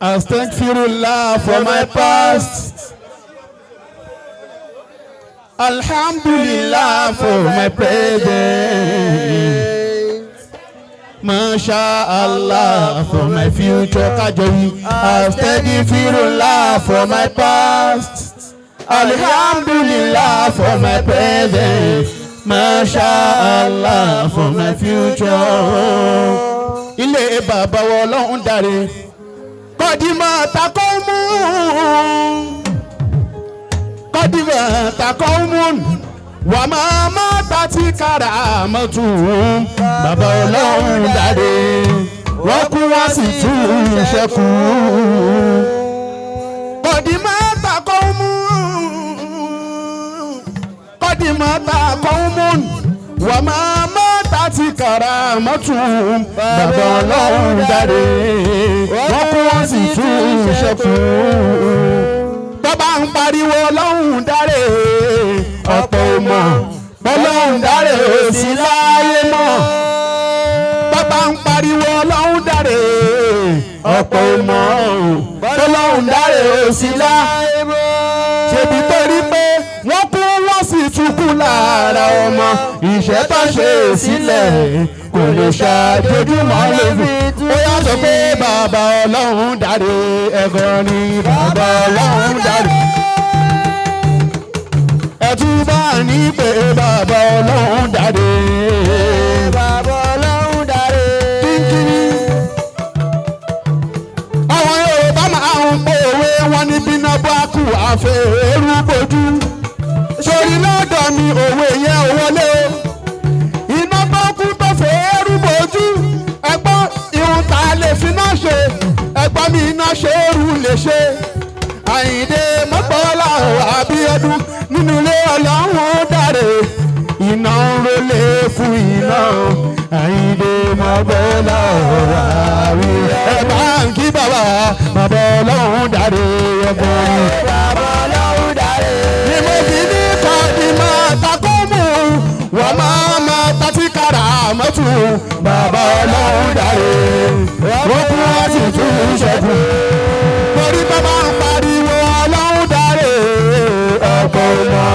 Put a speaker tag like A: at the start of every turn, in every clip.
A: Astaghfirullah for my past. Alhamdulillah for my present. Masha Allah for my future. Kájọ. Astaghfirullah for my past. Alhamdulillah for my present. Masha Allah for my future. Ilé bàbá wa Ọlọ́run dáre. Kọ́dìmọ̀ takọ́ mú. Kọ́dìmọ̀ takọ́ mú. Wà máa má tàtí kára mọ́tò. Bàbá Ọlọ́run dáre. Wọ́n kú, wọ́n sì tún ṣẹ́kù. Kọ́dìmọ̀ takọ́ mú. Kọ́dìmọ̀ takọ́ mú. Wà máa má tàtí kára mọ́tò. Bàbá Ọlọ́run dáre. Wọ́n kú, wọ́n sì tún ṣẹ́kù. Tọ́ba ń pariwo Ọlọ́run dáre, ọ̀pọ̀ mọ̀ Ọlọ́run dáre sí láyé mọ́. Tọ́ba ń pariwo Ọlọ́run dáre, ọ̀pọ̀ mọ̀ Ọlọ́run dáre sí láyé mọ́. Ṣèbí torí pé wọ́n kú, wọ́n sì tún kú lára ọmọ, ìṣẹ́ tó ṣe sílẹ̀ kò lè ṣàjọjúmọ́ lóbi. Ó yá, sọ pé bàbá Ọlọ́run dáre. Ẹ̀kọ́ ni bàbá Ọlọ́run dáre. Ẹ̀tún bá ní pé bàbá Ọlọ́run dáre.
B: Bàbá Ọlọ́run dáre.
A: Kínkínní. Àwọn Yorùbá máa ń pòwe wọn ní bíná bá kú, àfẹ́ èrú bojú. Sórí lọ́dọ̀ mi, òwe yẹn ò wọlé o. Iná tó kú tó fẹ́ èrú bojú. Ẹgbọ́n ihun tá a lè fi náà ṣe. Ẹgbọ́n mi, iná ṣe é rú lè ṣe. Àyìndé mọ́gbọ́lá Àbíọ́dún nínú ilé Ọlọ́run dáre. Iná ń rólé fún iná. Àyìndé mọ́gbọ́lá àbí. Ẹ bá ń kí bàbá, bàbá Ọlọ́run dáre, ẹ̀gbọ́n mi.
B: Bàbá Ọlọ́run dáre.
A: Ni mo fi ní kọ́ni máa takó mú wọ́n máa máa tàtí kára mọ́tò. Bàbá Ọlọ́run dáre, wọ́n kú, wọ́n sì tún ṣẹ́kù. Torí bàbá ń pariwo Ọlọ́run dáre, ọ̀pọ̀ mọ́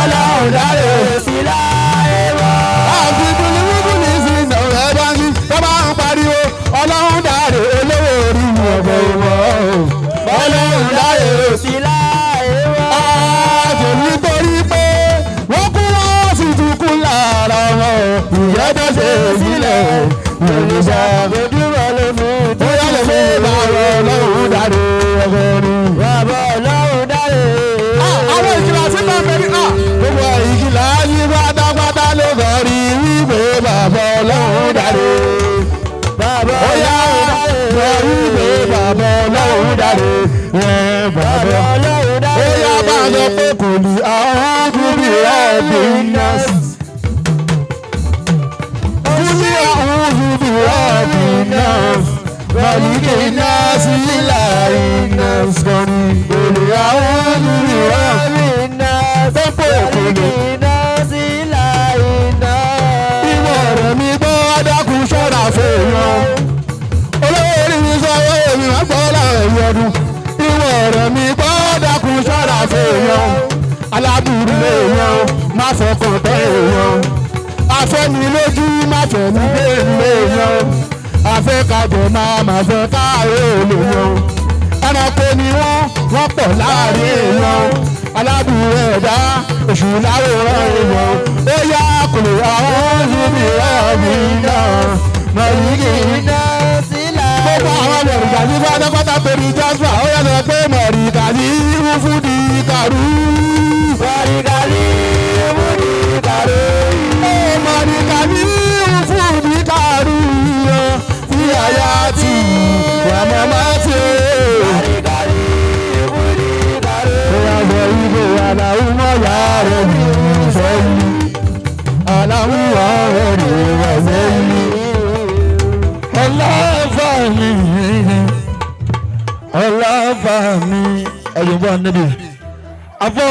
A: Ọlọ́run dáre.
B: Sí láyé mọ́.
A: Àfi búlíbúlí sí ìsọ̀rọ̀ ẹ̀ bá ń kí bàbá ń pariwo Ọlọ́run dáre, olówó orí, ọ̀pọ̀ mọ́ Ọlọ́run dáre.
B: Sí láyé mọ́.
A: Àjò nítorí pé wọ́n kú, wọ́n sì tún kú lára wọn, ìyẹn tó ṣe sílẹ̀ òrìṣà.
B: Ojúmọ́ ló fi
A: Ó yà lè ṣe bàbá Ọlọ́run dáre, ọgọ́rin.
B: Bàbá Ọlọ́run dáre.
A: Àwọn ìkìlá tí máa ń bẹ ní gbogbo ìkìlá yìí pátápátá ló fẹ́ rí wípé bàbá Ọlọ́run dáre.
B: Bàbá
A: Ó yà
B: Ọlọ́run dáre.
A: fẹ́ wípé bàbá Ọlọ́run dáre.
B: Bàbá
A: Bàbá
B: Ọlọ́run dáre.
A: ó yá, bá a sọ pé kò ní àwọn gúbí ọ̀bì náà. Kúlí àwọn gúbí ọ̀bì náà. Màlíkì náà sí ilà iná sọ̀rọ̀. Kò ní àwọn gúbí ọ̀bì tọ́pọ̀ kò ní. Ìwọ ọ̀rọ̀ mi gbọ́, dákun ṣọ́ra fèèyàn. Olówó orí mi sọ owó mi wá gbọ́ láàrin ọdún. Ìwọ ọ̀rọ̀ mi gbọ́, dákun ṣọ́ra fèèyàn. Aláburú èèyàn, má fọkàn tán èèyàn. Afẹ́mi lójú, má fẹ̀mí dé èèyàn. Afẹ́kájọ máa má fẹ́ káàárẹ̀ èèyàn. Ẹranko ni wọ́n, wọ́n pọ̀ láàrin èèyàn. Aláburú ẹ̀dá, èṣù láwòrán èèyàn. Ó yá, kùlù àwọn ìbí ọ̀bì náà. Mọ̀lìkì gbogbo àwọn mọ̀rìkà sí pátápátá torí Joshua, ó yà sọ pé mọ̀rìkà sí fúdi kàrú. Mọ̀rìkà sí fúdi kàrú. Tí àyà tí wà màmá tí ó. Ó yà sọ ibo aláwùmọ̀ yàrá mi sẹ́yìn. Aláwùmọ̀ rẹ̀ sẹ́yìn.
C: Ọlọ́fà mi, ọlọ́fà mi, ẹ̀yìn bọ́ níbi àfọ́.